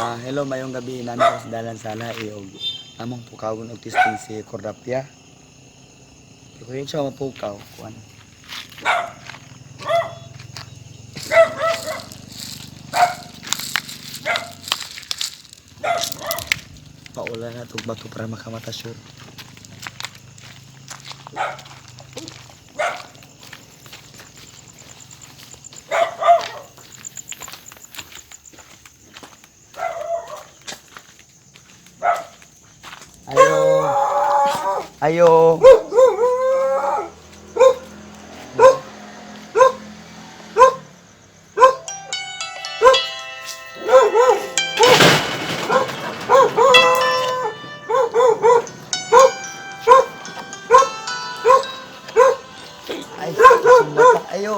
Ah, hello, mayong gabi nami ko sa dalan sala og among pukawon og testing si Cordapia. Ko yun siya mapukaw kuan. Paula na tug bato para makamata sure. Ayo. Ayo. Ay, sumata. Ayo.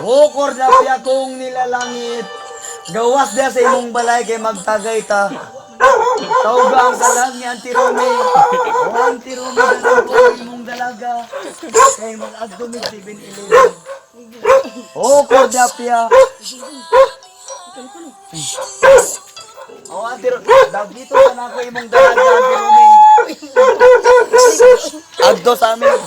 Hukor na piya kong nilalangit. Gawas niya sa imong balay kay magtagay ta. Tawga ang kalang ni Auntie Rumi. O Auntie Rumi, dalang ko ang imong dalaga. Kay mag-agdo mig 7-Eleven. Hukor na piya. O Auntie Rumi, dito ka na ako imong dalaga, Auntie Rumi. Agdo sa amin.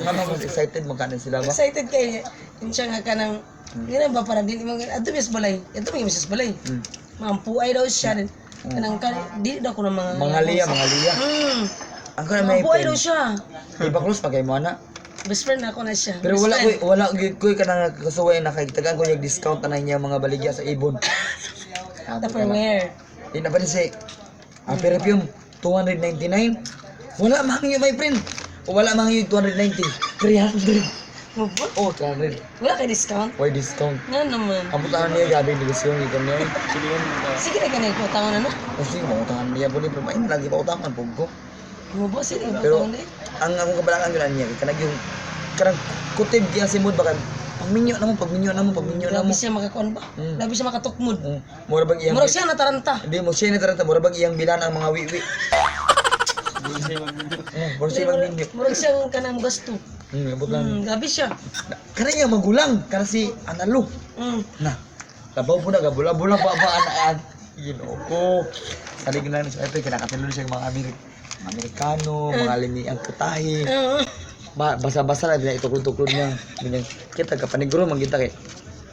Ano, excited mo kanin sila ba? Excited kay yun siya nga kanang ganun ba para dili mo adto mis balay. Adto may misis balay. Maampuay daw siya. Kanang kan di daw ko ng mga Mga liya, mga liya. Ang kana may Maampuay daw friend. siya. Iba close pa kay mo ana. Best friend ako na siya. Pero Best wala friend. ko wala gyud ko kanang kasuway na kay tagaan ko yung discount na niya mga baligya sa ibon. Tupperware. Di na pa si ang perfume 299. Wala man yun, my friend. Wala man yun 290. 300. Mabo? Oh, 300. Wala kay discount. Why discount? Nga naman. Ang putahan niya gabi negosyo ni niya. Sige na kanay ko tangon na no. Kasi mo utangan niya po ni pero ay lagi pa utangan pug ko. Mabo sige na Pero tangon di. ang akong kabalangan gyud niya kay kanang yung kanang kutib gyud si mood baka pagminyo na mo, pagminyo na mo, pagminyo na Grabe mo. siya makakuan ba? Grabe siya makatukmod. Mura bang iyang Murag siya nataranta. Hindi mo siya nataranta, mura bang iyang bilan ang mga wiwi. Mura siya magminyo. Murag siyang kanang gasto. Abot lang. Grabe siya. Kana iyang magulang, kana si Analo. Na. Labaw po na gabula-bula pa ba anaan. Ginoo ko. Salig lang sa ito kinakatilo siya ng mga mga Amerikano, mga limi ang putahe. Ba, basa-basa lang din ituklod-tuklod niya. Ganyan. Kita ka paniguro man kita kay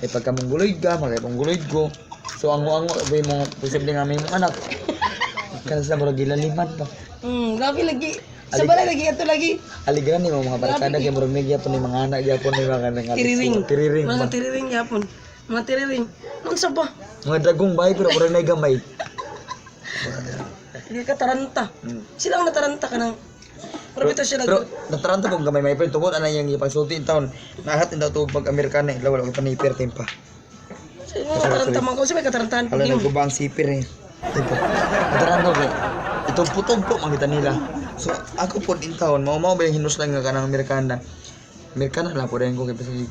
eh pagka mongoloid ka, magay mongoloid ko. So ango-ango ba yung mga posible nga may mga anak. Kana sila murag gilaliman pa. Grabe lagi. Sa balay lagi ato lagi. Aligran ni mga barkada kay murag may gyapon ni mga anak gyapon ni mga nang Tiriring. Tiriring. Mga ba. tiriring yapon. Mga tiriring. Unsa ba? Mga dagong bay pero murag nay gamay. Hindi ka taranta. Sila ang nataranta ka ng Pero ito siya Pero lagi. nataranta kong gamay may friend tungod ana iyang ipagsulti in town. Nahat in tuog pag Amerikana ila wala ko panipir timpa. Sila ang nataranta man ko. Sila may katarantahan Hala po. nagkuba ang sipir eh. Timpa. Nataranta ko itong putog po makita nila. So ako po in town mao mao ba yung hinus lang nga kanang Amerikana. Amerikana lang po rin ko kay bisag